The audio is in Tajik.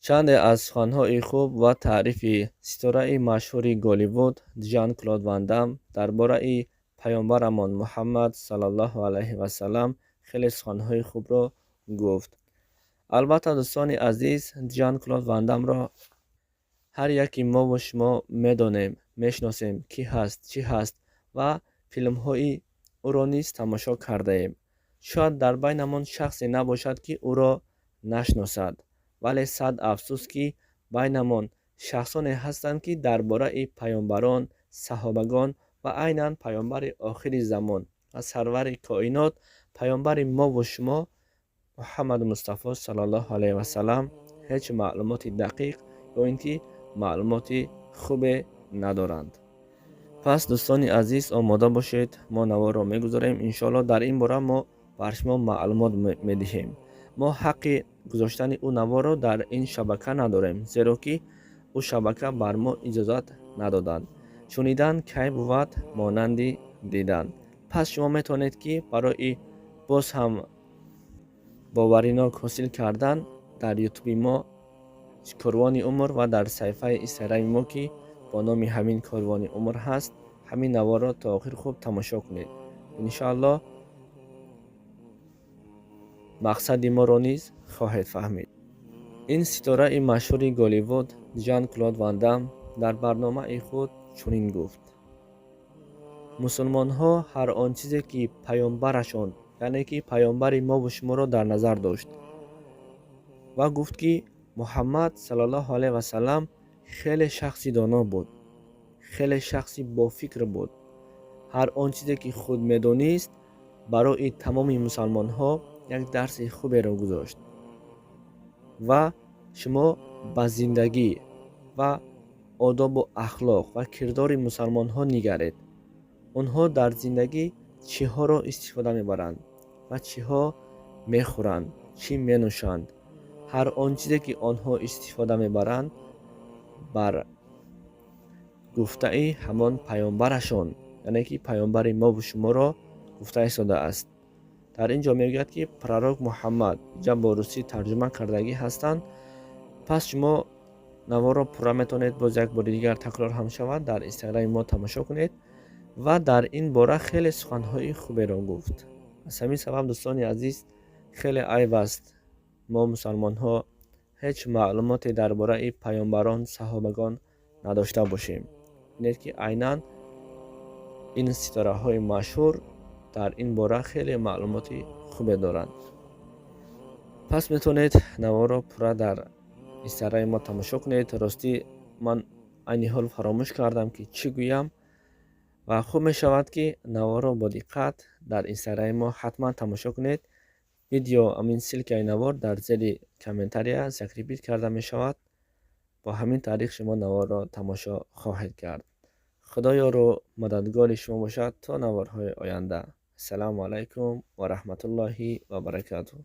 Чанде аз суханҳои хуб ва таърифи ситораи машҳури Голливуд Жан Клод Ван Дам дар бораи паёмбарамон Муҳаммад саллаллоҳу алайҳи васаллам хеле суханҳои хубро гуфт. Албатта, дӯстони азиз, Жан Клод Ван Дамро ҳар яки мову шумо медонем, мешиносем, кӣ ҳаст, чӣ ҳаст ва филмҳои ӯро низ тамошо кардаем. Шояд дар байнамон шахсе набошад, ки ӯро нашиносад, вале сад афсӯс, ки байнамон шахсоне ҳастанд, ки дар бораи паёмбарон, саҳобагон ва айнан паёмбари охири замон ва сарвари коинот, паёмбари мову шумо Муҳаммаду Мустафо саллаллоҳу алайҳи васаллам ҳеҷ маълумоти дақиқ ё ин ки маълумоти хубе надоранд. Пас, дӯстони азиз, омода бошед, мо наворро мегузорем. Иншоалло, дар ин бора мо бар шумо маълумот медиҳем. Мо ҳаққи гузоштани ӯ наворро дар ин шабака надорем, зеро ки ӯ шабака бар мо иҷозат надоданд. Шунидан кай бувад монанди дидан. Пас шумо метавонед, ки барои боз ҳам боваринок ҳосил кардан дар Ютуби мо Корвони умр ва дар саҳифаи Инстаграми мо, ки бо номи ҳамин Корвони умр ҳаст, ҳамин наворро то охир хуб тамошо кунед. Иншоаллоҳ, мақсади моро низ хоҳед фаҳмид. Ин ситораи машҳури Голливуд Жан Клод Ван Дам дар барномаи худ чунин гуфт: «Мусулмонҳо ҳар он чизе, ки паёмбарашон, яъне ки паёмбари мову шуморо дар назар дошт ва гуфт, ки Муҳаммад саллаллоҳу алайҳи васаллам хеле шахси доно буд, хеле шахси бофикр буд. Ҳар он чизе, ки худ медонист, барои тамоми мусалмонҳо як дарси хуберо гузошт. Ва шумо ба зиндагӣ ва одобу ахлоқ ва кирдори мусалмонҳо нигаред. Онҳо дар зиндагӣ чиҳоро истифода мебаранд ва чиҳо мехӯранд, чӣ менӯшанд. Ҳар он чизе, ки онҳо истифода мебаранд, бар гуфтаи ҳамон паёмбарашон, яъне ки паёмбари мову шуморо гуфта истодааст. Дар ин ҷо мегӯяд, ки пророк Муҳаммад, инҷа бо русӣ тарҷума кардагӣ ҳастанд. Пас шумо наворро пурра метавонед, боз як бори дигар такрор ҳам шавад, дар Инстаграми мо тамошо кунед. Ва дар ин бора хеле суханҳои хуберо гуфт. Аз ҳамин сабаб, дӯстони азиз, хеле айб аст, мо мусалмонҳо ҳеҷ маълумоте дар бораи паёмбарон, саҳобагон надошта бошем. Бинед, ки айнан ин ситораҳои машҳур дар ин бора хеле маълумоти хубе доранд. Пас метавонед наворро пурра дар Инстаграми мо тамошо кунед. Ростӣ, ман айни ҳол фаромӯш кардам, ки чӣ гӯям, ва хуб мешавад, ки наворро бо диққат дар Инстаграми мо ҳатман тамошо кунед. Видео, амин ссылкаи навор дар зери комментария закрепить карда мешавад. Бо ҳамин тариқ шумо наворро тамошо хоҳед кард. Худо ёру мададгори шумо бошад то наворҳои оянда. Ассалому алайкум ва раҳматуллоҳи ва баракатуҳ.